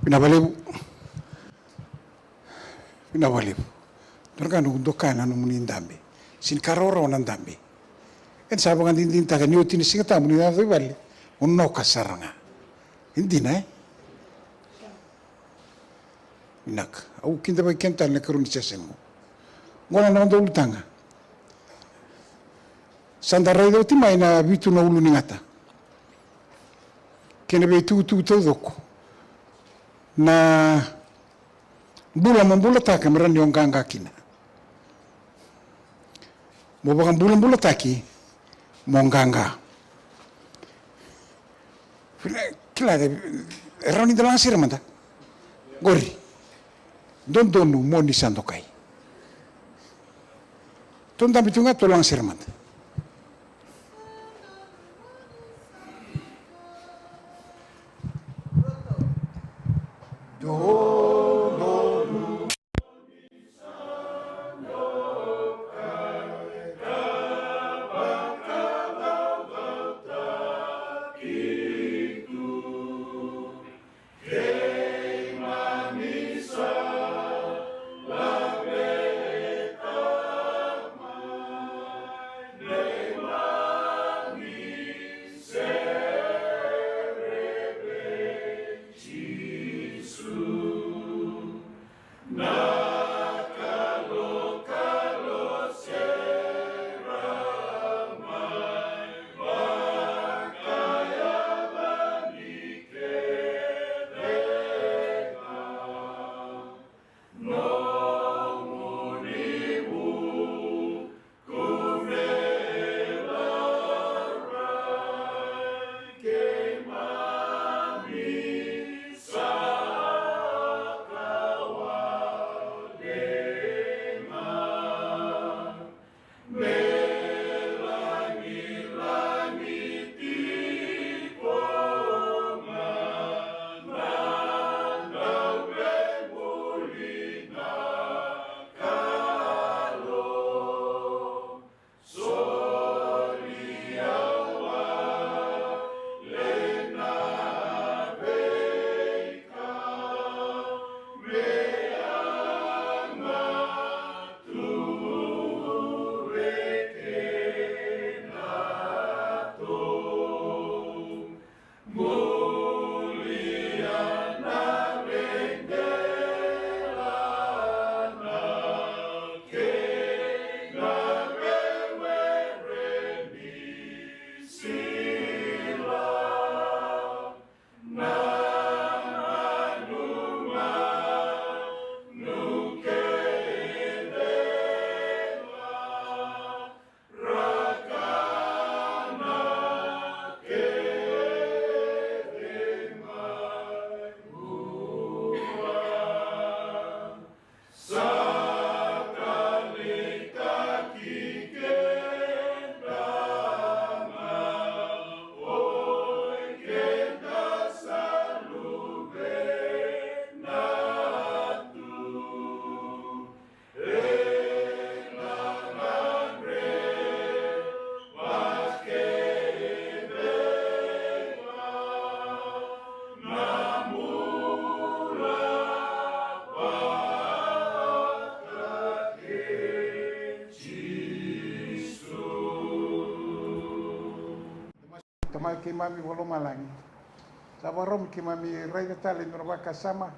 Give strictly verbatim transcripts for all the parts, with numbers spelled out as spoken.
Vinaka vakalevu. Vinaka vakalevu. Dua na ka noqu doka na nomuni dabe. Sega ni ka rawarawa na dabe. Eda sa vakadinadinataka ni oti na Siga Tabu ni yaco i vale, o noka sara ga. E dina, e? Vinaka. Au kidavaki keda tale na ikarua ni session qo. Qo na noda ulutaga. Sa da raica oti mai na vitu na ulu ni gata kei na veitukutuku taucoko na bula mo bulataka me rawa ni o qaqa kina. Mo vakabulabulataki mo qaqa. Kila, e rawa ni da laga sere mada qori. Dodonu mo ni sa dokai. Tou dabe tu ga, tou laga sere mada. Tamai keimami vakalomalagi, sa vakarau me keimami raica tale e dua na vakasama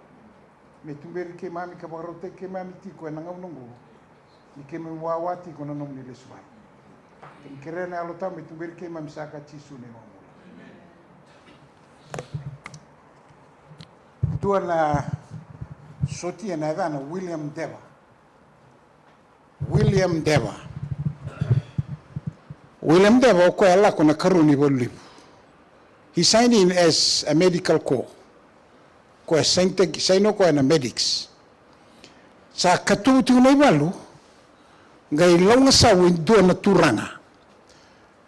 me tuberi keimami ka vakarautaki keimami tiko ena gauna oqo, ni keimami wawa tiko na nomuni lesu mai. Keimami kerea na Yalo Tabu me tuberi keimami saka. Jisu na iVakabula. Dua na sotia na yacana William Deva. William Deva. William Deva o koya a lako na karua ni valu levu. He signed in as a medical corps. Koya sainitaki, saini o koya na medics. Sa katuvu tiko na ivalu, qai laugasau e dua na turaga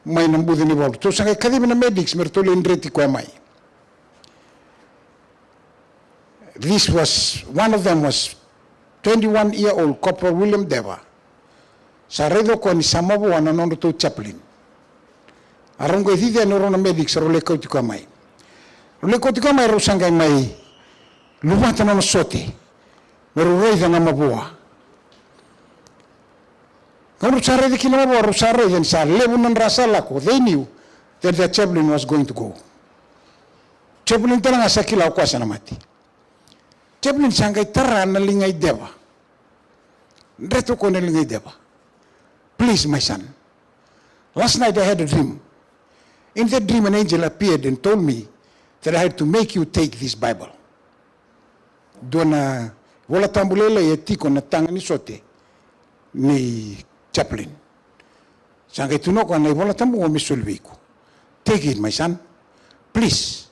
mai na buca ni valu. Tou sa qai kacivi na medics me ratou lai dreti koya mai. This was, one of them was twenty-one year old Corporal William Deva. Sa raica o koya ni sa mavoa na nodratou chaplain. A rau qai cici yani o rau na medics, rau lai kauti koya mai. Rau lai kauti koya mai, rau sa qai mai luvata na nona sote me rau raica na mavoa. Gauna rau sa raica kina na mavoa, rau sa raica ni sa levu na dra sa lako. They knew that their chaplain was going to go. Chaplain tale ga sa kila o koya sa na mate. Chaplain sa qai tara na liga i Deva. Dreta o koya na liga i Deva. "Please, my son. Last night I had a dream. In that dream, an angel appeared and told me that I had to make you take this Bible." Dua na iVola Tabu lailai e tiko na taga ni sote ni chaplain. Sa qai tukuna o koya, "Na iVola Tabu qo me soli vei iko. Take it, my son. Please,"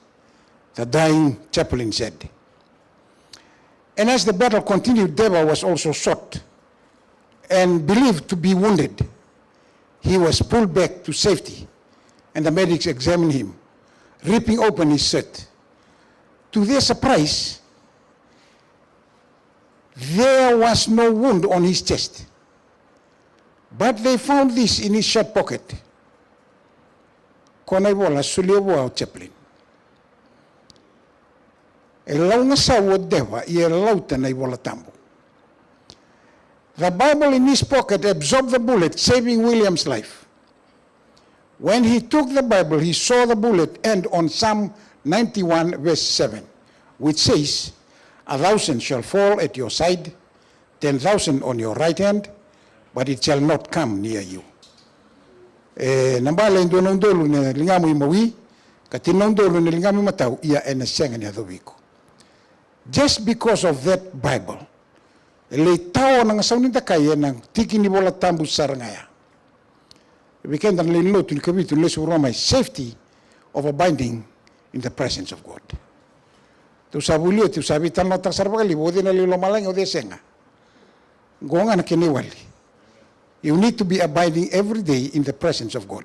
the dying chaplain said. And as the battle continued, Deva was also shot and believed to be wounded. He was pulled back to safety, and the medics examined him, ripping open his shirt. To their surprise, there was no wound on his chest, but they found this in his shirt pocket. Ko na ivola solia vua o chaplain. E laugasau o Deva, ia e lauta na iVola Tabu. The Bible in his pocket absorbed the bullet, saving William's life. When he took the Bible, he saw the bullet end on Psalm ninety-one, verse seven, which says, "A thousand shall fall at your side, ten thousand on your right hand, but it shall not come near you." E, na bale e dua na udolu na ligamu i mawi, ka tini na udolu na ligamu i matau, ia ena sega ni yacovi iko. Just because of that Bible, e lai tao na gasau ni dakai ena tiki ni Vola Tabu sara ga ya. Vei keda na lewe ni lotu ni Kavitu, lesu vurua mai, safety of abiding in the presence of God. Tou sa vuli oti, tou sa veitalanoataka sara vakalevu, o cei na lewe i lomalagi, o cei e sega. Qo ga na kena iwali. You need to be abiding every day in the presence of God.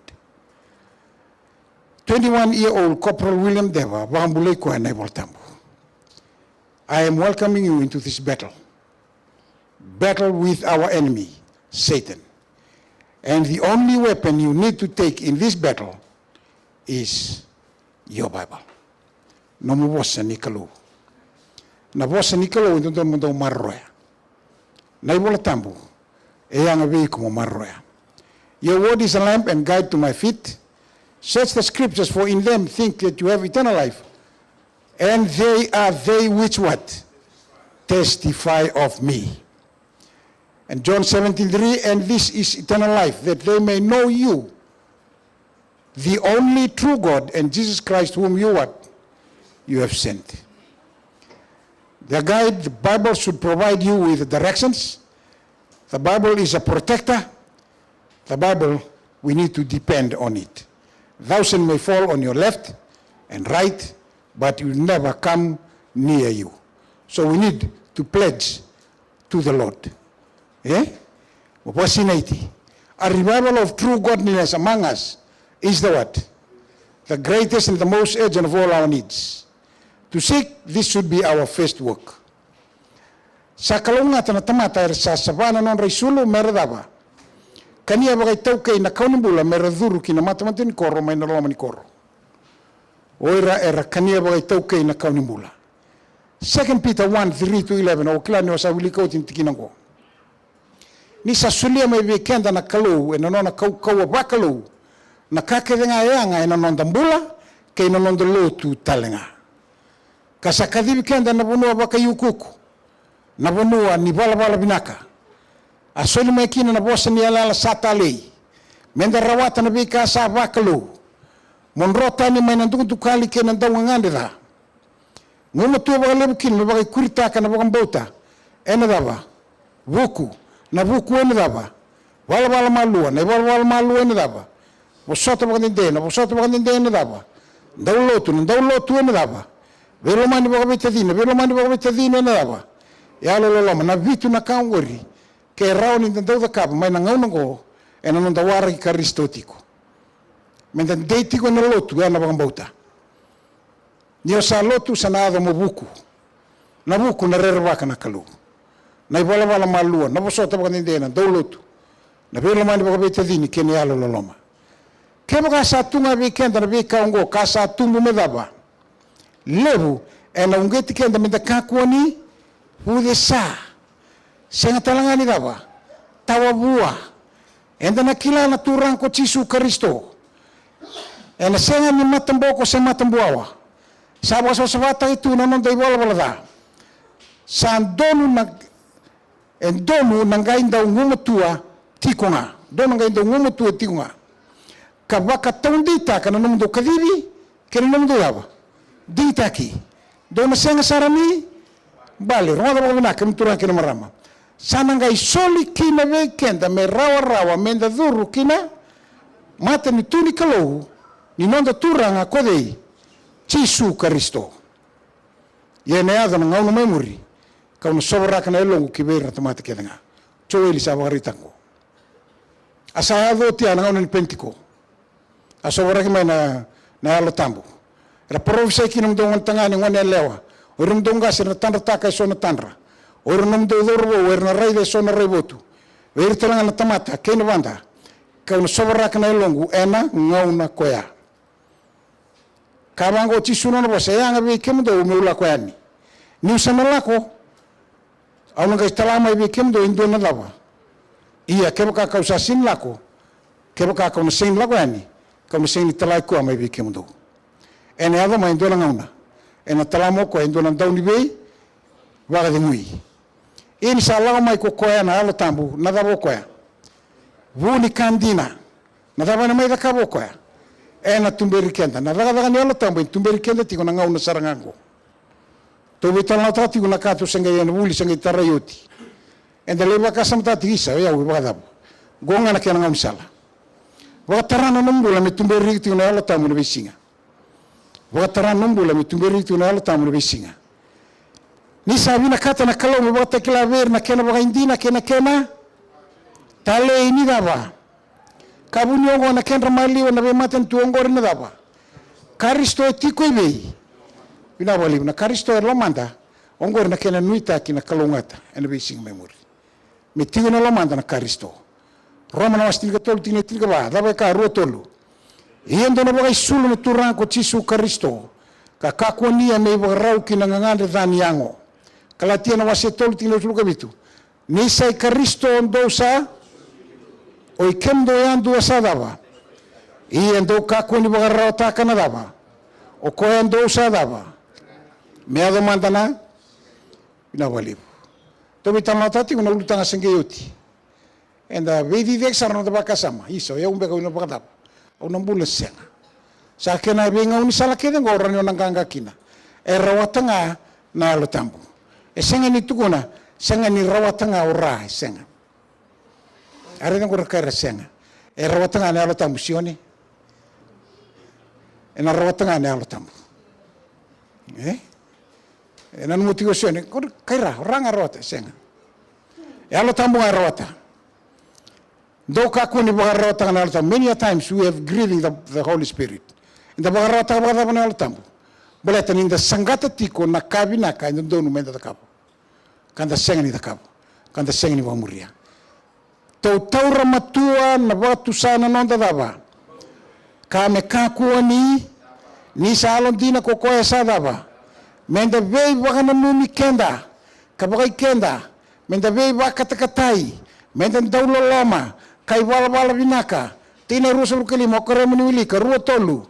Twenty-one year old Corporal William Deva, vakabulai koya na iVola Tabu. "I am welcoming you into this battle. Battle with our enemy, Satan. And the only weapon you need to take in this battle is your Bible." Nomu vosa ni Kalou. Na vosa ni Kalou e dodonu mo dau maroroya. Na iVola Tabu e yaga vei iko mo maroroya. "Your word is a lamp and guide to my feet. Search the scriptures, for in them think that you have eternal life. And they are they which what? Testify of me." And John seventeen three, "And this is eternal life, that they may know you, the only true God, and Jesus Christ whom you what? You have sent." The guide, the Bible should provide you with directions. The Bible is a protector. The Bible, we need to depend on it. Thousand may fall on your left and right, but it will never come near you. So we need to pledge to the Lord. Eh? Vosinaiti. A revival of true godliness among us is the what? The greatest and the most urgent of all our needs. To seek, this should be our first work. Sa kalougata na tamata era sa sava na nodra isulu mera cava? Kania vakaitaukei na kau ni bula mera curu ki na matamata ni koro mai na loma ni koro. O ira era kania vakaitaukei na kau ni bula. Second Peter one three to eleven, o kila ni o sa wilika oti na tikina oqo. Ni sa solia mai vei keda na Kalou ena nona kaukauwa vakalou na ka kece ga e yaga ena noda bula kei na noda lotu tale ga. Ka sa kacivi keda na vanua vakaiukuuku, na vanua ni valavala vinaka. A soli mai kina na vosa ni yalayala sa talei, meda rawata na veika sa vakalou. Mo dro tani mai na dukadukali kei na daugagadre ca. Gumatua vakalevu kina me vakaikuritaka na vakabauta ena cava? Vuku. Na vuku ena cava? Valavala malua. Na ivalavala malua ena cava? Vosota vakadede. Na vosota vakadede ena cava? Daulotu. Na daulotu ena cava? Veilomani vakaveitacini. Na veilomani vakaveitacini ena cava? Yalololoma. Na vitu na ka oqori ke rawa ni da dau cakava mai na gauna oqo ena noda waraki Karisito tiko. Meda dei tiko ena lotu, ena vakabauta. Ni o sa lotu sa na yaco mo vuku. Na vuku na rerevaka na Kalou. Na ivalavala malua, na vosota vakadede, na daulotu, na veilomani vakaveitacini kei na yalololoma. Kevaka sa tu ga vei keda na veika oqo ka sa tubu me cava? Levu Ena uqeti keda meda kakua ni vucesa. Sega tale ga ni cava, tawa vua. Eda na kila na Turaga ko Jisu Karisito. Ena sega ni mataboko se matabuawa. Sa vakasavasavataki tu na noda ivalavala ca. Sa donu na, e donu na qai dau gumatua tiko ga. Donu na qai dau gumatua tiko ga. Ka vakataudeitaka na nomudou kacivi kei na nomudou cava, digitaki. Dou na sega sara ni bale. Rogoca vakavinaka, kemuni turaga kei na marama. Sa na qai soli kina vei keda me rawarawa meda curu ki na matanitu ni Kalou ni noda Turaga ko cei? Jisu Karisito. Ia ena yaco na gauna mai muri, kau na sovaraka na yaloqu ki vei ira na tamata kece ga. Joeli sa vakaraitaka qo. A sa yaco oti ya na gauna ni Penitiko. A sovaraki mai na, na Yalo Tabu. Era parofisai kina nomudou gone tagane, gone yalewa. O ira nomudou qase era na tadrataka eso na tadra. O ira nomudou cauravou era na raica eso na raivotu. Vei ira tale ga na tamata kei na vada. Kau na sovaraka na yaloqu ena gauna koya. Ka vaqo o Jisu na nona vosa, e yaga vei kemudou meu lako yani. Niu sa na lako, au na qai tala mai vei kemudou e dua na cava. Ia kevaka kau sa sega ni lako, kevaka kau na sega ni lako yani, kau na sega ni tala koya mai vei kemudou. Ena yaco mai e dua na gauna, ena tala mai o koya e dua na dauniveivakacegui. Ia ni sa lako mai ko koya na Yalo Tabu, na cava o koya? Vu ni ka dina. Na cava ena mai cakava o koya? Ena tuberi keda. Na cakacaka ni Yalo Tabu e tuberi keda tiko na gauna sara ga qo. Tou veitalanoataka tiko na ka tou se qai, ena vuli se qai tarai oti. Eda lai vakasamataka tiko, isa, o yau e vakacava? Qo ga na kena gaunisala. Vakatara na nomu bula me tuberi iko tiko na Yalo Tabu ena veisiga. Vakatara na nomu bula me tuberi iko tiko na Yalo Tabu ena veisiga. Ni sa vinakata na Kalou me vakatakila vei ira na kena vakaidina kei na kena talei ni cava. Ka vuni oqo na kedra maliwa na veimatanitu oqori na cava. Karisito e tiko i vei? Vinaka vakalevu, na Karisito e lomada. Oqori na kena nuitaki na kalougata ena veisiga mai muri. Me tiko ena lomada na Karisito. Roma na wase tinikatolu, tikina e tinikava, cava e kaya? Rua, tolu. Ia dou na vakaisulu na Turaga ko Jisu Karisito, ka kakua ni ia me ivakarau ki na gagadre ca ni yago. Kalatia na wase tolu, tikina e ruasagavulu ka vitu. Ni sa i Karisito dou sa, o i kemudou yadua sa cava. Ia dou kakua ni vakararawataka na cava. O koya dou sa cava. Me yaco mada na Vinaka vakalevu. Tou veitalanoataka tiko na ulutaga se qai oti. Eda veiciciyaki sara na noda vakasama. Isa, o yau beka au na vakacava? Au na bula sega. Sa kena veigaunisala kece oqo o rawa ni o na qaqa kina. E rawata ga na Yalo Tabu. E sega ni tukuna, sega ni rawata ga o ra, e sega. A raica oqo ra kaya ra sega. E rawata ga na Yalo Tabu, Sione. E na rawata ga na Yalo Tabu. E? E nanuma tiko o Sione, ko kai ra, o ra ga rawata, sega. E Yalo Tabu ga e rawata. Dou kakua ni vakararawataka na Yalo Tabu. Many a times we have grieving the, the Holy Spirit. Eda vakararawataka vakacava na Yalo Tabu? Baleta ni da saqata tiko na ka vinaka e dodonu meda cakava. Ka da sega ni cakava. Ka da sega ni vakamuria. Tou taura matua na vakatusa na noda cava. Ka me kakua ni, ni sa yalodina ko koya sa cava. Meda veivakananumi keda, ka vakaikeda, meda veivakatakatai, meda dau loloma, ka ivalavala vinaka. Tikina e ruasagavulu ka lima, o kerea mo ni wilika, rua, tolu.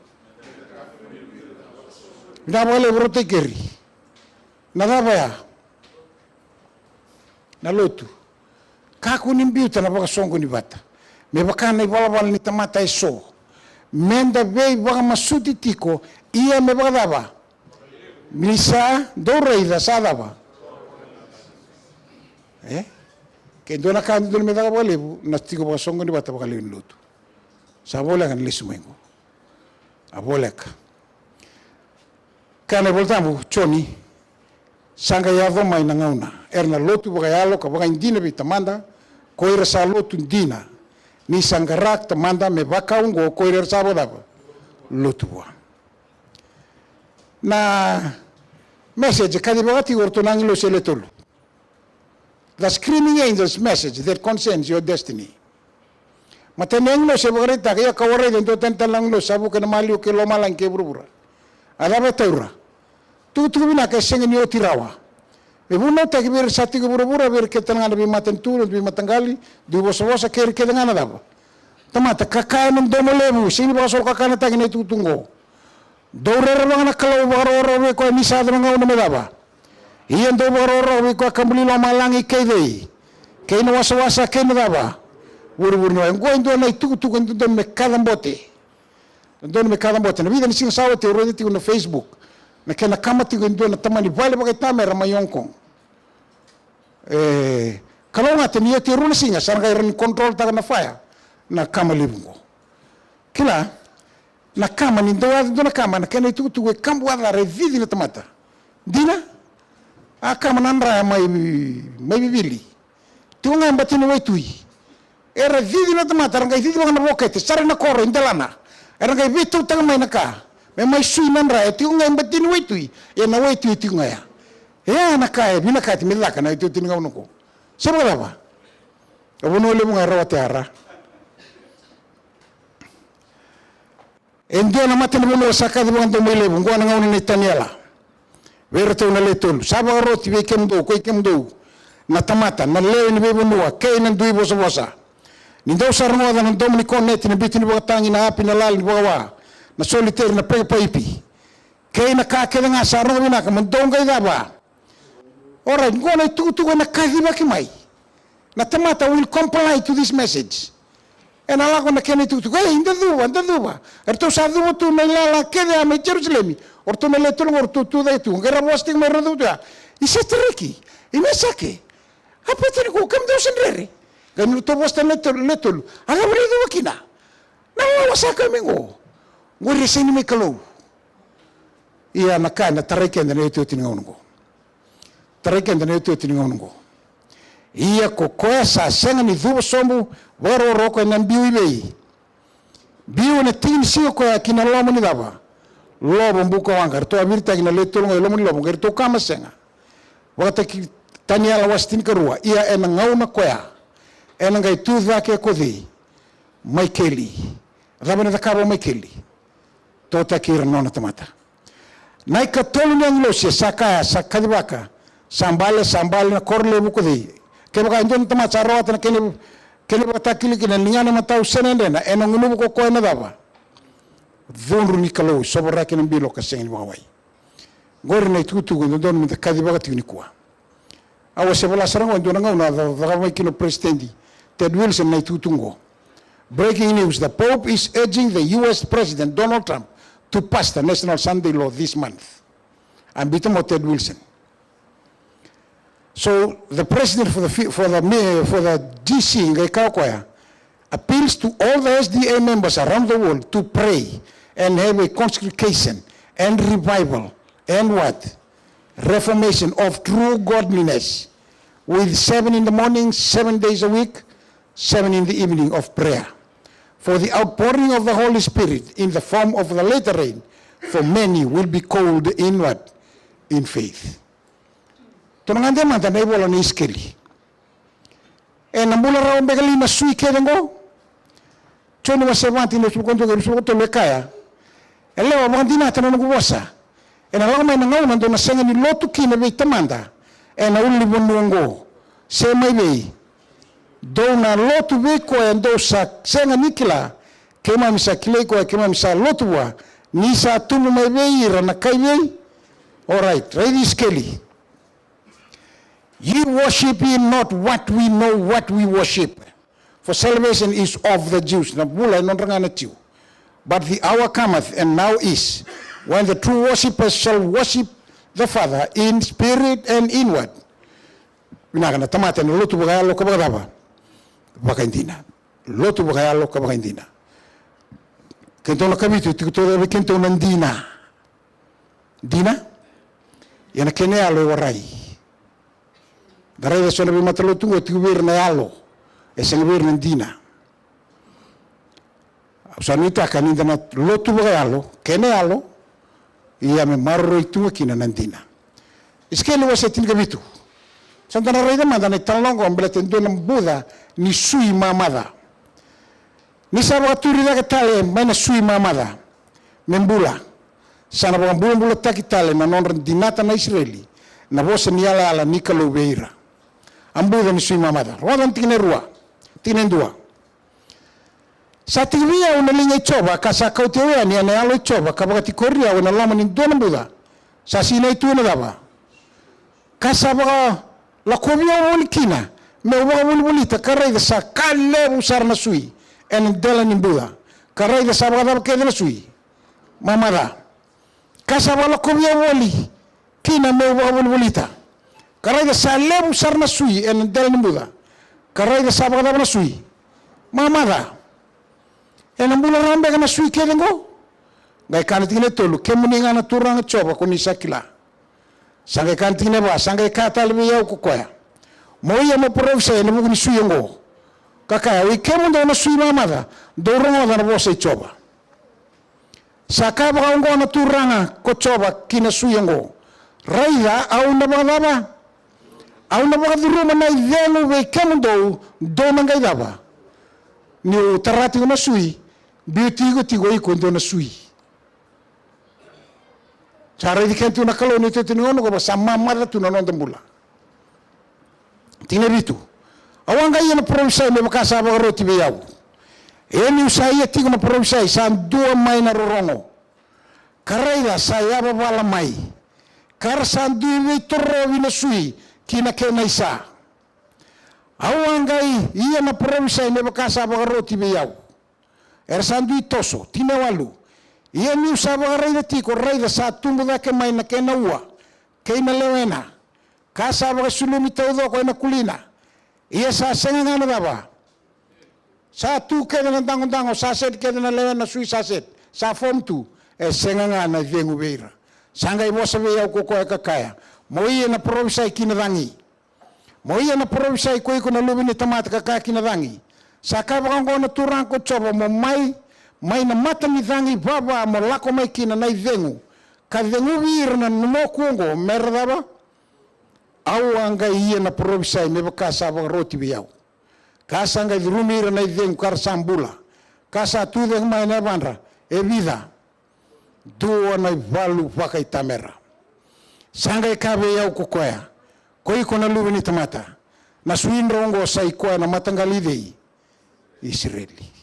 Vinaka vakalevu, rau tekeri. Na cava ya? Na lotu. Kakua ni biuta na vakasoqoni vata. Me vaka na ivalavala ni tamata eso. Meda veivakamasuti tiko, ia me vakacava? Ni sa dou raica sa cava? E? Ke dua na ka dodonu me caka vakalevu, na tiko vakasoqoni vata vakalevu ni lotu. Sa voleka na lesu mai qo. A voleka. Kaya na iVolatabu, Joni, sa qai yaco mai na gauna era na lotu vakayalo ka vakaidina vei Tamada, ko ira sa lotu dina. Ni sa qara Tamada me vaka oqo ko ira era sa vakacava? Lotu vua. Na message e kacivaka tiko o ratou na agilosi e le tolu. The screaming angels message that concerns your destiny. Matai ni agilosi e vakaraitaka, ia kau a raica e dua tani tale na agilosi sa vuka ena maliwa kei lomalagi kei vuravura. A cava e taura? Tukutuku vinaka e sega ni oti rawa. Me vunautaki vei ira sa tiko e vuravura, vei ira kece tale ga na veimatanitu, na veimataqali, dui vosavosa, kei ira kece ga na cava. Tamata, ka kaya na domo levu, sega ni vakasolokakanataki na itukutuku oqo. Dou rerevaka na Kalou, vakarokoroko vei koya ni sa yaco na gauna me cava. Ia dou vakarokoroko vei koya ka buli lomalagi kei cei, kei na wasawasa kei na cava. Vurevure ni wai. Oqo e dua na itukutuku e dodonu me kacabote. Dodonu me kacabote. Na vica ni siga sa oti au raica tiko na Facebook, na kena kama tiko e dua na tamani vale vakaitamera mai Hong Kong. E kalougata ni oti e rua na siga sa ra qai rawa ni control taka na fire na kama levu oqo. Kila, na kama, ni dau yaco e dua na kama, na kena itukutuku e kabu a cara, e cici na tamata. Dina? A kama na draya mai, mai vivili. Tiko ga e bati ni waitui. Era cici na tamata, era qai cici vaka na vokete, sara ena koro, i delana. Era qai veitautaka mai na ka me mai sui na draya, tiko ga e bati ni waitui. Ia na waitui tiko ga ya. Ia na ka e vinakati me caka na iotioti ni gauna oqo. Se vakacava? A vanua levu ga e rawati ara. E dua na matanivanua sa kaci vakadomoilevu oqo na gauna nei Taniela. Vei iratou na le tolu, sa vakaroti vei kemudou, koi kemudou na tamata, na lewe ni veivanua kei na dui vosavosa. Ni dou sa rogoca na domo ni koneti, na biuti ni vakatagi, na api, na lala ni vakawa, na soliteri, na peke paipi, kei na ka kece ga sa rogo vinaka, mo dou qai cava? Orait, qo na itukutuku ena kacivaki mai. Na tamata will comply to this message. Ena lako na kena itukutuku, ei, da cuva, da cuva. Eratou sa cuva tu na ilala kece ya mai Jerusalemi. O ratou na le tolu qo, ratou tucake tu. Qai ra vosa tiko mai, ra cuva tu ya. I Setareki, i Mesake, Apetiniko, kemudou sa dredre. Qai ni ratou vosa tale na le tolu, le tolu, a cava ni cuva kina? Na lawa sa kau mai qo. Qori e sega ni mai Kalou. Ia na ka ena tarai keda na iotioti ni gauna oqo. Tarai keda na iotioti ni gauna oqo. Ia ko koya sa sega ni cuva sobu vakarokoroko ena biu i vei? Biu ena tiki ni siga koya ki na loma ni cava? Lovo bukawaqa. Eratou a viritaki na le tolu qo e loma ni lovo, qai ratou kama sega. Vakataki Taniela wase tinikarua. Ia ena gauna koya ena qai tucake ko cei? Maikeli. Cava ena cakava o Maikeli? Totaki ira na nona tamata. Na ikatolu ni agilosi e sa kaya, sa kacivaka, sa bale, sa bale na koro levu ko cei? Kevaka e dua na tamata sa rawata na kena, kena ivakatakilakila, na ligana, matau se na yadrena, ena gunuva ko koya na cava? Cudru ni Kalou, sovaraki ena bilo ka sega ni vakawai. Qori na itukutuku e dodonu meda kacivaka tiko nikua. Au a se vola sara qo e dua na gauna, ca-, cakava mai kina o President Ted Wilson na itukutuku qo. Breaking news, the Pope is urging the U S President Donald Trump to pass the National Sunday Law this month. A biuta mai o Ted Wilson. So the president for the fi-, for the mi-, for the G C, qai kaya o koya, appeals to all the S D A members around the world to pray and have a consecration and revival and what? Reformation of true godliness, with seven in the morning, seven days a week, seven in the evening of prayer. For the outpouring of the Holy Spirit in the form of the latter rain, for many will be called inward in faith. Tou na gade mada na ivola ni Isikeli. E na bula rawa beka li na sui kece oqo? Joni wase va, tikina e ruasagavulu ka dua kei ruasagavulu ka tolu e kaya, e lewa, vakadinata na noqu vosa. E na lako mai na gauna dou na sega ni lotu kina vei Tamada e na ulunivanua oqo, se mai vei? Dou na lotu vei koya dou sa sega ni kila, keimami sa kilai koya, keimami sa lotu vua, ni sa tubu mai vei ira na kai vei? Orait, raici Isikeli. Ye worship ye not what we know, what we worship. For salvation is of the Jews. Na bula e nodra ga na Jiu. But the hour cometh, and now is, when the true worshippers shall worship the Father in spirit and in what? Vinaka, na tamata e na lotu vakayalo ka vakacava? Vakaidina. Lotu vakayalo ka vakaidina. Keitou na kavitu, tiko taucoko vei keitou na dina. Dina? Ia na kena yalo e warai. Da raica e so na veimatalotu oqo, tiko vei ira na yalo, e sega vei ira na dina. Au sa nuitaka ni da na lotu vakayalo, kena yalo, ia me maroroi tu ga kina na dina. Isikeli wase tinikavitu. Sa da na raica mada na italanoa oqo, baleta e dua na buca ni sui mamaca. Ni sa vakaturi cake tale mai na sui mamaca me bula, Sa na vakabulabulataki tale na nodra dinata na Isireli na vosa ni yalayala ni Kalou vei ira. A buca ni sui mamaca. Rogoca na tikina e rua. Tikina e dua. Sa tiki vei au na liga i Jiova, ka sa kauti au yani ena yalo i Jiova, ka vakatikori au ena loma ni dua na buca. Sa sinai tu ena cava? Ka sa vakalakovi au voli kina, meu vakavolivolita, ka raica sa ka levu sara na sui ena dela ni buca. Ka raica sa vakacava kece na sui? Mamaca. Ka sa vakalakovi au voli kina meu vakavolivolita. Ka raica sa levu sara na sui ena dela ni buca. Ka raica sa vakacava na sui? Mamaca. Ena bula rawa beka na sui kece oqo? Qai kaya na tikina e tolu, kemuni ga na Turaga Jiova ko ni sa kila. Sa qai kaya na tikina e va, sa qai kaya tale vei au ko koya, mo ia mo parofisai ena vuku ni sui oqo, ka kaya, oi kemudou na sui mamaca, dou rogoca na vosa i Jiova. Sa kaya vakaoqo na Turaga ko Jiova ki na sui oqo, raica au na vakacava? Au na vakacuruma na icegu vei kemudou, dou na qai cava? Niu tara tiko na sui, biuti iko tiko o iko e dua na sui. Sa raici keda tiko na Kalou ni iotioti ni gauna oqo, sa mamaca tu na noda bula. Tikina e vitu. Au a qai ia na parofisai me vaka sa vakaroti vei au. Ia niu sa ia tiko na parofisai sa dua mai na rorogo. Ka raica sa yavavala mai. Ka ra sa dui veitorovi na sui ki na kena isa. Au a qai ia na parofisai me vaka sa vakaroti vei au. Era sa dui toso. Tikina e walu. Ia niu sa vakaraica tiko, raica sa tubu cake mai na kena ua kei na lewena. Ka sa vakasulumi taucoko ena kulina. Ia sa sega ga na cava? Sa tu kece na dagodago, sa seti kece na lewena, na sui sa seti. Sa fomu tu. E sega ga na cegu vei ira. Sa qai vosa vei au ko koya ka kaya, mo ia na parofisai ki na cagi. Mo ia na parofisai ko iko na luve ni tamata ka kaya ki na cagi, sa kaya vakaoqo na Turaga ko Jiova, mo mai mai na mata ni cagi vava mo lako mai kina na icegu, ka ceguvi ira na nomoku oqo me ra cava? Au a qai ia na parofisai me vaka sa vakaroti vei au. Ka sa qai curumi ira na icegu ka ra sa bula. Ka sa tu cake mai na yavadra e vica? Dua na ivalu vakaitamera. Sa qai kaya vei au ko koya, ko iko na luve ni tamata, na suidra oqo sa i koya na mataqali i cei? Isireli.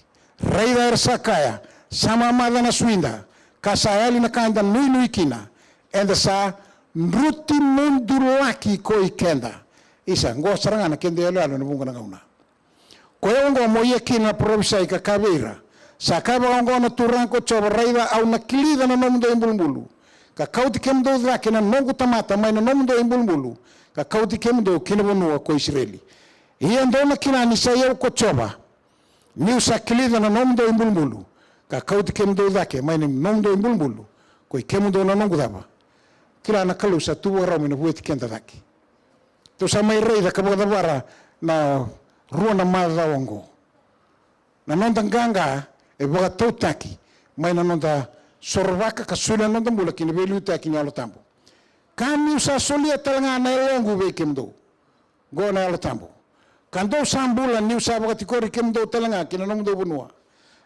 Raica era sa kaya, sa mamaca na suida, ka sa yali na ka eda nuinui kina, eda sa druti mudulaki ko i keda. Isa, oqo sara ga na keda iyaloyalo ena vuqa na gauna. Koya oqo mo ia kina na parofisai ka kaya vei ira, sa kaya vakaoqo na Turaga ko Jiova, raica au na kilica na nomudou ibulubulu, ka kauti kemudou cake na noqu tamata mai na nomudou ibulubulu, ka kauti kemudou ki na vanua ko Isireli. Ia dou na kila ni sa i au ko Jiova, niu sa kilica na nomudou ibulubulu, ka kauti kemudou cake mai na nomudou ibulubulu, ko i kemudou na noqu cava? Kila na Kalou sa tu vakarau me na vueti keda cake. Tou sa mai raica ka vakacavara na rua na macawa oqo. Na noda qaqa e vakatautaki mai na noda sorovaka ka solia na noda bula ki na veiliutaki ni Yalo Tabu. Ka niu sa solia tale ga na yaloqu vei kemudou, oqo na Yalo Tabu, ka dou sa bula niu sa vakatikori kemudou tale ga ki na nomudou vanua,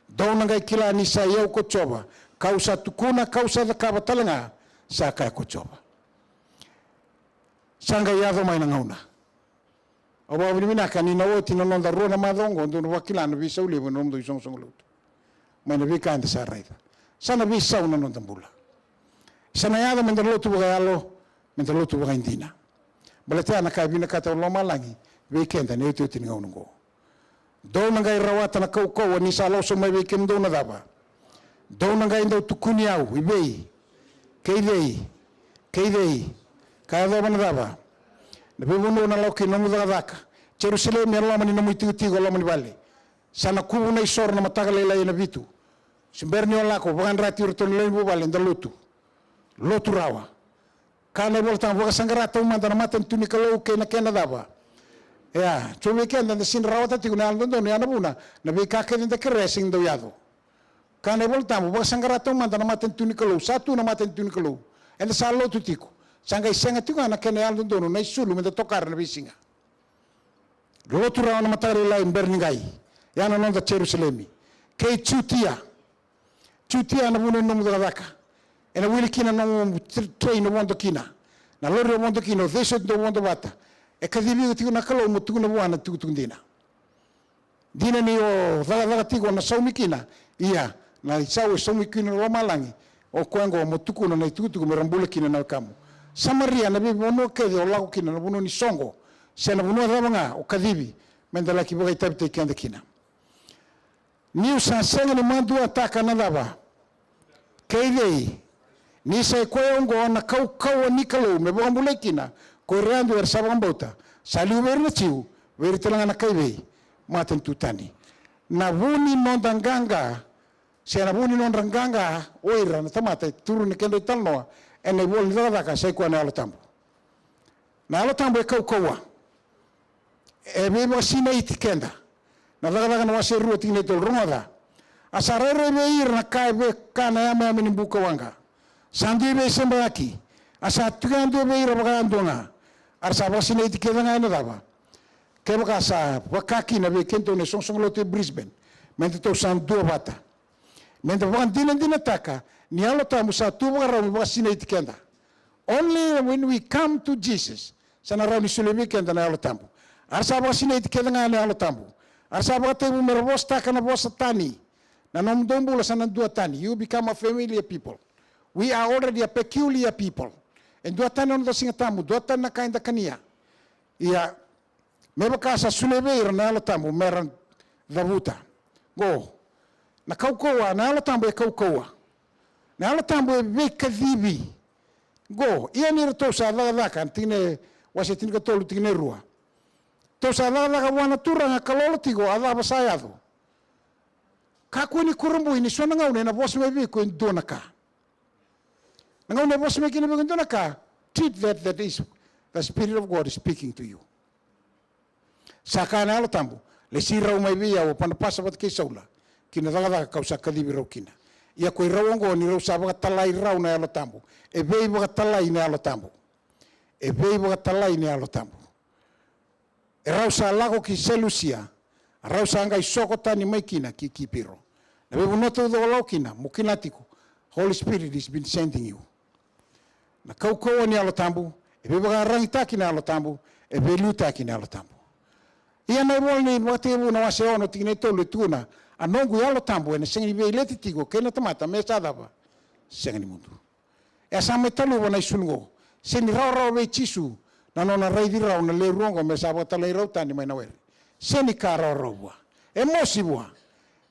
dou na qai kila ni sa i au ko Jiova, kau sa tukuna, kau sa cakava tale ga, sa kaya ko Jiova. Sa qai yaco mai na gauna. Au vakavinavinaka ni na oti na noda rua na macawa oqo, dou na vakila na veisau levu ena nomudou isoqosoqo lotu mai na veika eda sa raica. Sa na veisau na noda bula. Sa na yaco meda lotu vakayalo, meda lotu vakaidina. Baleta ya na ka e vinakata o lomalagi vei keda ena iotioti ni gauna oqo. Dou na qai rawata na kaukauwa ni sa lako sobu mai vei kemudou na cava? Dou na qai dau tukuni au i vei? Kei cei? Kei cei? Ka yacova na cava? Na veivanua na lako kina nomu cakacaka. Jerusalemi e loma ni nomu itikotiko, e loma ni vale. Sa na kuvu na isoro na mataka lailai ena vitu. Se bera ni o lako, vakayadrati iratou na lewe ni vuvale, da lotu. Lotu rawa. Ka na iVolatabu, vakasaqara taumada na matanitu ni Kalou kei na kena cava? Ia, so vei keda da sega ni rawata tiko na yalododonu, ya na vuna na veika kece da kerea e sega ni dau yaco. Ka na iVolatabu, vakasaqara taumada na matanitu ni Kalou, sa tu na matanitu ni Kalou. Eda sa lotu tiko. Sa qai sega tiko ga na kena yalododonu, na isulu meda tokara na veisiga. Lotu rawa na mataka lailai, bera ni qai. Ya na noda Jerusalemi. Kei Jutia. Jutia na vuna ni nomu cakacaka. Ena wili kina na nomu tra-, train o vodo kina, na lori o vodo kina, o cei soti dou vodo vata. E kacivi iko tiko na Kalou mo tukuna vua na tukutuku dina. Dina ni o cakacaka tiko na saumi kina, ia na isau e saumi kina na lomalagi, o koya oqo mo tukuna na itukutuku me ra bula kina na wekamu. Samaria, na veivanua kece o lako kina, na vanua ni soqo se na vanua cava ga, o kacivi me da laki vakaitavitaki keda kina. Niu sa sega ni maduataka na cava? Kei cei? Ni sa i koya oqo na kaukauwa ni Kalou me vakabulai kina ko ira yadua era sa vakabauta, sa liu vei ira na Jiu, vei ira tale ga na kai vei? Matanitu tani. Na vu ni noda qaqa, se na vu ni nodra qaqa o ira na tamata e turu ni kedra italanoa ena ivola ni Cakacaka, sa i koya na Yalo Tabu. Na Yalo Tabu e kaukauwa. E veivakasinaiti keda. Na Cakacaka na wase e rua tikina e tolu, rogoca. A sa rairai vei ira na ka e vaka na yameyame ni bukawaqa. Sa dui veisebayaki. A sa tu yadua vei ira vakayadua ga. A ra sa vakasinaiti kece ga ena cava? Kevaka sa vaka kina vei kedatou na isoqosoqo lotu e Brisbane, me datou sa dua vata. Me da vakadinadinataka ni Yalo Tabu sa tu vakarau me vakasinaiti keda. Only when we come to Jesus, sa na rawa ni solia vei keda na Yalo Tabu. A ra sa vakasinaiti kece ga ena Yalo Tabu. A ra sa vakatekivu me ra vosataka na vosa tani. Na nomudou bula sa na dua tani. You become a familiar people. We are already a peculiar people. E dua tani na noda Siga Tabu, dua tani na ka eda kania. Ia, me vaka sa solia vei ira na Yalo Tabu me ra cavuta. Qo, na kaukauwa, na Yalo Tabu e kaukauwa. Na Yalo Tabu e veikacivi. Qo, ia ni ratou sa cakacaka, na tikina e wase tinikatolu, tikina e rua. Tou sa cakacaka vua na Turaga ka lolo tiko, a cava sa yaco? Kakua ni kurabui ni so na gauna ena vosa mai vei iko e dua na ka. Na gauna e vosa mai kina vei iko e dua na ka, treat that, that is the Spirit of God speaking to you. Sa kaya na Yalo Tabu, lesi rau mai vei au o Panapasa vata kei Saula, ki na cakacaka kau sa kacivi rau kina. Ia ko i rau oqo ni rau sa vakatalai rau na Yalo Tabu. E veivakatalai na Yalo Tabu. E veivakatalai na Yalo Tabu. E rau sa lako ki Selusia, a rau sa qai soko tani mai kina ki Kipiro. Na veivanua taucoko o lako kina, mo kila tiko, Holy Spirit is been sending you. Na kaukauwa ni Yalo Tabu, e veivakaragitaki na Yalo Tabu, e veiliutaki na Yalo Tabu. Ia na ivola ni Vakatekivu na wase ono tikina e tolu e tukuna, a noqu Yalo Tabu ena sega ni veileti tiko kei na tamata me sa cava? Sega ni mudu. E a sa mai taluva na isulu qo. Se ni rawarawa vei Jisu na nona raici rau na lewe rua oqo me sa vakatalai rau tani mai na were. Se ni ka rawarawa vua. E mosi vua.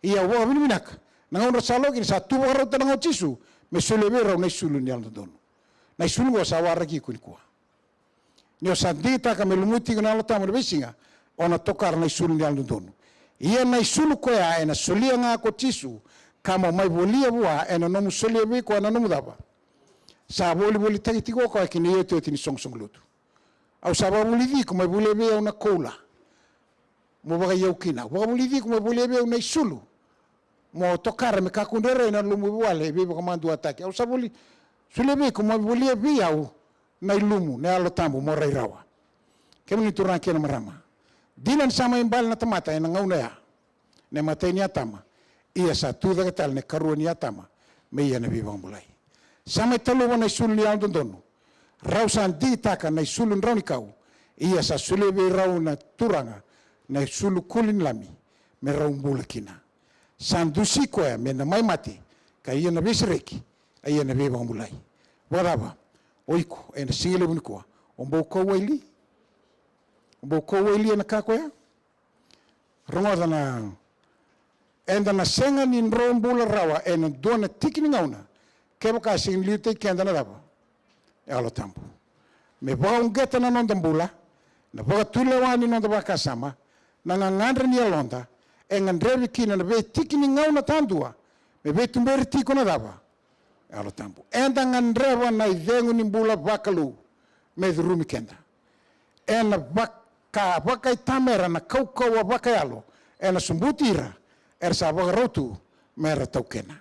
Ia au vakavinavinaka. Na gauna sa lako kina sa tu vakarauta na gauna o Jisu me solia vei rau na isulu ni yalododonu. Na isulu qo sa waraki iko nikua. Ni o sa digitaka me lumuti iko na Yalo Tabu ena veisiga, o na tokara na isulu ni yalododonu. Ia na isulu koya ena solia ga ko Jisu, ka mo mai volia vua ena nomu solia vei koya na nomu cava? Sa volivolitaki tiko o koya ki na iotioti ni soqosoqo lotu. Au sa vakavulici iko mai volia vei au na koula. Mo vakaiyau kina. Au vakavulici iko mai volia vei au na isulu. Mo tokara me kakua ni rairai na lomuvuvale e veivakamaduataki. Au sa voli, solia vei iko mo volia vei au na ilumu, na Yalo Tabu mo rai rawa. Kemuni turaga kei na marama. Dina ni sa mai bale na tamata ena gauna ya. Na imatai ni Atama. Ia sa tu cake tale na ikarua ni Atama. Me ia na veivakabulai. Sa mai taluva na isulu ni yalododonu. Rau sa digitaka na isulu draunikau. Ia sa solia vei rau na Turaga na isulu kuli ni Lami. Me rau bula kina. Sa dusi koya me na mai mate, ka ia na veisereki, a ia na veivakabulai. Vakacava? O iko, ena siga levu nikua, o bau kauwaili? O bau kauwaili ena ka koya? Rogoca na, eda na sega ni dro bula rawa ena dua na tiki ni gauna, kevaka e sega ni liutaki keda na cava? Yalo Tabu. Me vakauqeta na noda bula, na vakatulewa ni noda vakasama, na gagadre ni yaloda, e gadrevi kina na veitiki ni gauna tadua, me veituberi tiko na cava? Yalo Tabu. Eda gadreva na icegu ni bula vakalou, me curumi keda. Ena vaka, vakaitamera na kaukauwa vakayalo, ena sobuti ira, era sa vakarau tu, mera taukena.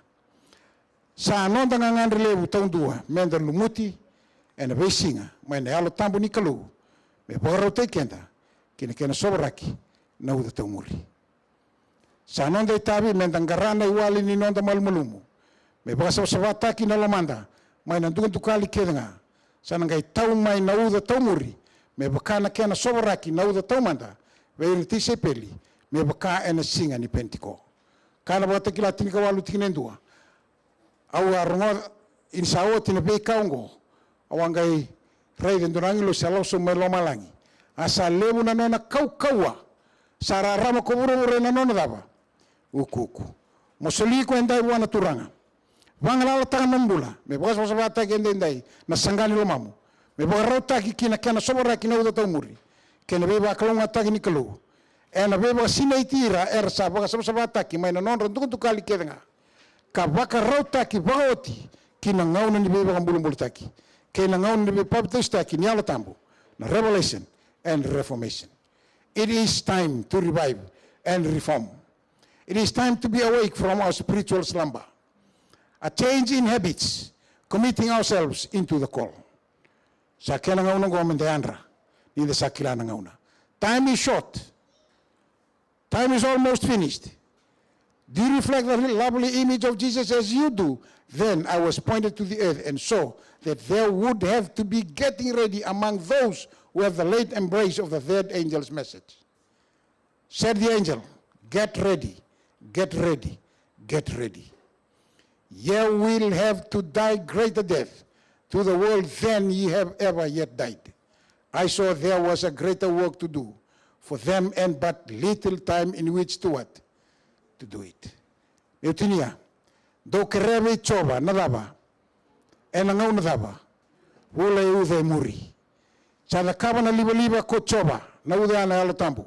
Sa noda gagadre levu taudua, meda lumuti, ena veisiga, mai na Yalo Tabu ni Kalou, me vakarautaki keda, ki na kena sovaraki, na uca taumuri. Sa noda itavi, meda qara na iwali ni noda malumalumu, me vakasavasavataki na lomada, mai na dukadukali kece ga, sa na qai tau mai na uca taumuri, me vaka na kena sovaraki na uca taumada vei ira na tisaipeli, me vaka ena siga ni Penitiko. Ka na Vakatakila tinikawalu tikina e dua. Au a rogoca ni sa oti na veika oqo, au a qai raica e dua na agilosi a lako sobu mai lomalagi. A sa levu na nona kaukauwa, sa rarama ko vuravura ena nona cava? Ukuuku. Mo soli iko edai vua na Turaga. Vagalalataka na nomu bula, me vakasavasavataki edaidai na saqa ni lomamu, me vakarautaki ki na kena sovaraki na uca taumuri, kei na veivakalougatataki ni Kalou. Ena veivakasinaiti ira era sa vakasavasavataki mai na nodra dukadukali kece ga, ka vakarautaki vakaoti ki na gauna ni veivakabulabulataki kei na gauna ni veipapitaisotaki ni Yalo Tabu, na revelation and reformation. It is time to revive and reform. It is time to be awake from our spiritual slumber. A change in habits, committing ourselves into the call. Sa kena gauna oqo meda yadra, ni da sa kila na gauna. Time is short. Time is almost finished. Do you reflect the lovely image of Jesus as you do? Then I was pointed to the earth and saw that there would have to be getting ready among those who have the late embrace of the third angel's message. Said the angel, "Get ready, get ready, get ready. You will have to die greater death to the world than you have ever yet died." I saw there was a greater work to do for them and but little time in which to what? To do it. Meu tinia, dou kerea vei Jiova na cava? Ena gauna cava? Vula e uca e muri. Sa cakava na livaliva ko Jiova, na uca ya na Yalo Tabu.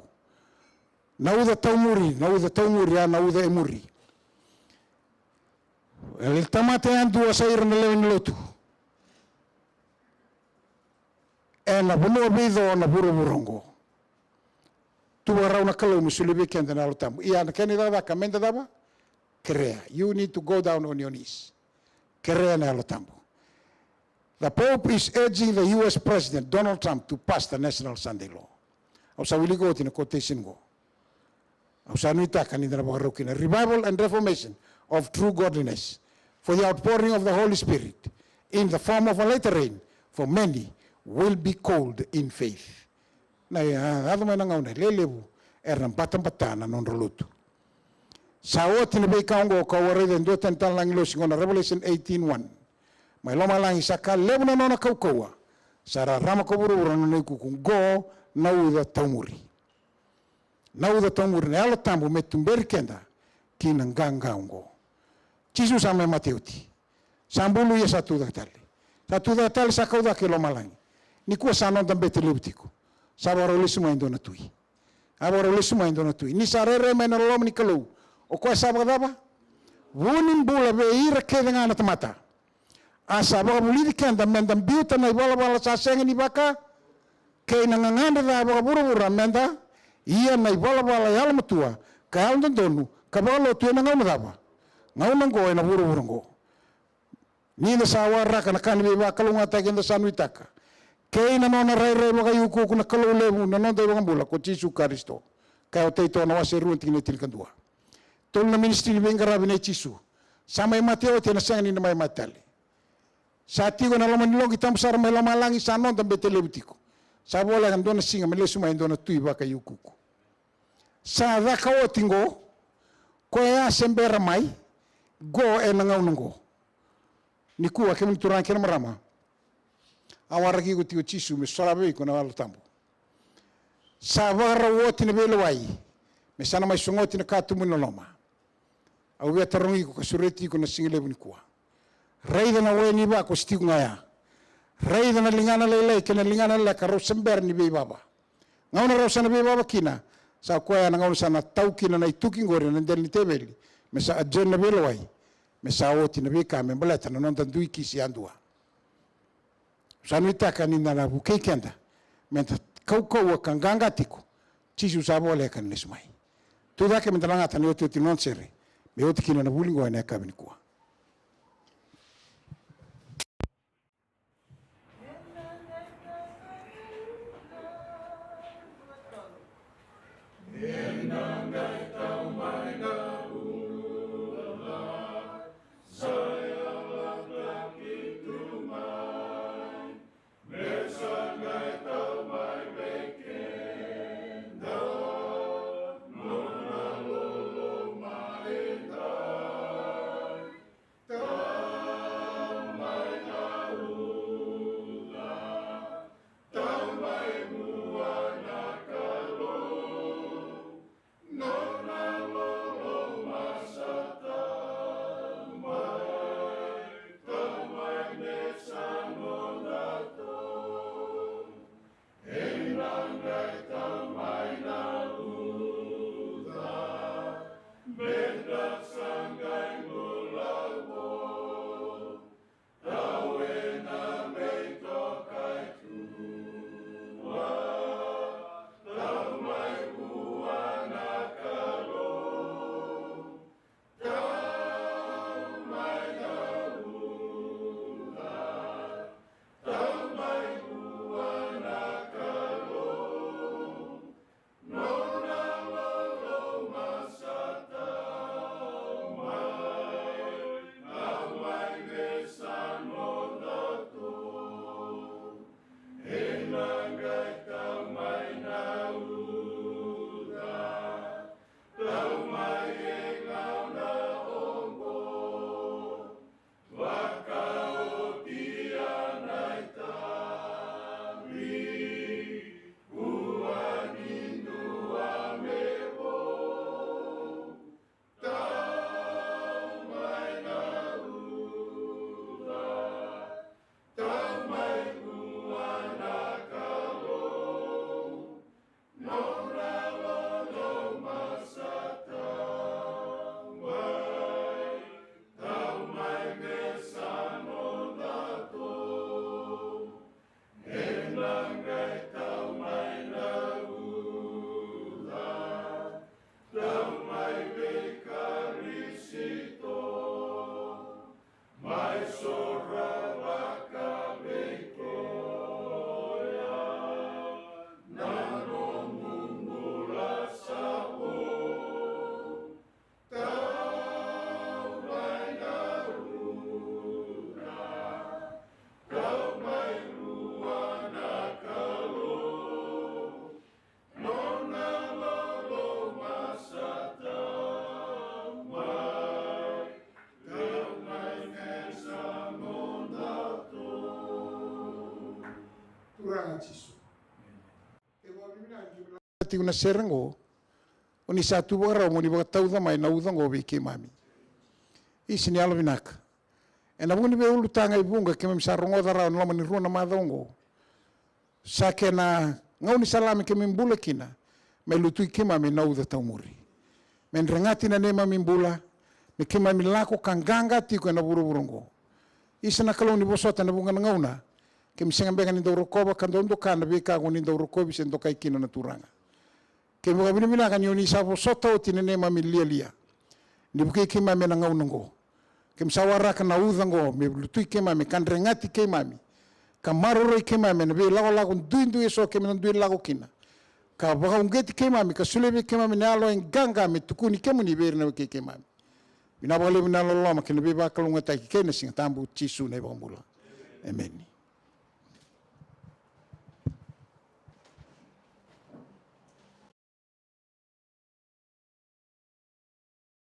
Na uca taumuri, na uca taumuri, a na uca e muri. E tamata yadua sa ira na lewe ni lotu ena vanua veico na vuravura oqo. Tu vakarau na Kalou me solia vei keda na Yalo Tabu. Ia na kena icakacaka meda cava? Kerea. You need to go down on your knees. Kerea na Yalo Tabu. The Pope is urging the U S President Donald Trump to pass the National Sunday Law. Au sa wilika oti na quotation qo. Au sa nuitaka ni da na vakarau kina. Revival and reformation of true godliness, for the outpouring of the Holy Spirit in the form of a latter rain, for many will be cold in faith. Na, a, yaco mai na gauna e lelevu era na batabata na nodra lotu. Sa oti na veika oqo, kau a raica e dua tani tale na agilosi qo na Revelation eighteen one. Mai lomalagi sa ka levu na nona kaukauwa, sa rarama ko vuravura na nona ikuku. Qo na uca taumuri. Na uca taumuri, na Yalo Tabu me tuberi keda ki na qaqa oqo. Jisu sa mai mate oti. Sa bulu, ia sa tucake tale. Sa tucake tale, sa kau cake i lomalagi. Nikua sa noda bete levu tiko. Sa vakarau lesu mai e dua na tui. A vakarau lesu mai e dua na tui. Ni sa rairai mai na loloma ni Kalou, o koya sa vakacava? Vu ni bula vei ira kece ga na tamata. A sa vakavulici keda meda biuta na ivalavala sa sega ni vaka, kei na gagadre ca vakavuravura, meda ia na ivalavala yalomatua ka yalododonu ka vakalotu ena gauna cava? Gauna oqo, ena vuravura oqo. Ni da sa waraka na ka ni veivakalougatataki, eda sa nuitaka kei na nona rairai vakaiukuuku na Kalou levu, na noda iVakabula ko Jisu Karisito. Ka e o Taito na wase e rua, tikina e tinikadua. Tolu na ministry ni veiqaravi nei Jisu. Sa mai mate oti, ena sega ni na mai mate tale. Sa tiko ena loma ni loqi tabu sara mai lomalagi, sa noda bete levu tiko. Sa voleka e dua na siga me lesu mai e dua na tui vakaiukuuku. Sa caka oti qo, koya se bera mai, qo ena gauna qo. Nikua, kemuni turaga kei na marama, a waraki iko tiko o Jisu me sola vei iko na Yalo Tabu. Sa vakarau oti na veilewai me sa na mai sogoti na katuba ni loloma. Au via tarogi iko ka sureti iko na siga levu nikua. Raica na wai ni vako se tiko ga ya. Raica na ligana lailai kei na ligana leleka rau se bera ni veivava. Gauna rau sa na veivava kina, sa koya na gauna sa na tau kina na ituki qori ena dela ni teveli, me sa adjourn na veilewai, me sa oti na veika me baleta na noda dui kisi yadua. Sa nuitaka ni da na vukei keda meda kaukauwa ka qaqa tiko. Jisu sa voleka ni lesu mai. Tu cake meda lagata na iotioti ni nona sere, me oti kina na vuli qo ena yakavi nikua. Tiko na sere oqo, o ni sa tu vakarau mo ni vakatauca mai na uca oqo vei keimami. Isa ni yalovinaka. Ena vuku ni veiulutaga e vuqa keimami sa rogoca rawa ena loma ni rua na macawa oqo, sa kena gauna ni salame keimami bula kina, me lutui keimami na uca taumuri. Me dregati na neimami bula, me keimami lako ka qaqa tiko ena vuravura oqo. Isa na Kalou ni vosota ena vuqa na gauna keimami sega beka ni dau rokova ka dau doka na veika ko ni dau rokovi se dokai kina na Turaga. Keimami vakavinavinaka ni o ni sa vosota oti na neimami lialia. Ni vukei keimami ena gauna oqo. Keimami sa waraka na uca oqo me lutui keimami, ka dregati keimami, ka maroroi keimami ena veilakolako duidui eso keimami na dui lako kina, ka vakauqeti keimami, ka solia vei keimami na yalo e qaqa me tukuni kemuni vei ira na wekai keimami. Vinaka vakalevu na loloma kei na veivakalougatataki kei na Siga Tabu, Jisu na iVakabula. Emeni.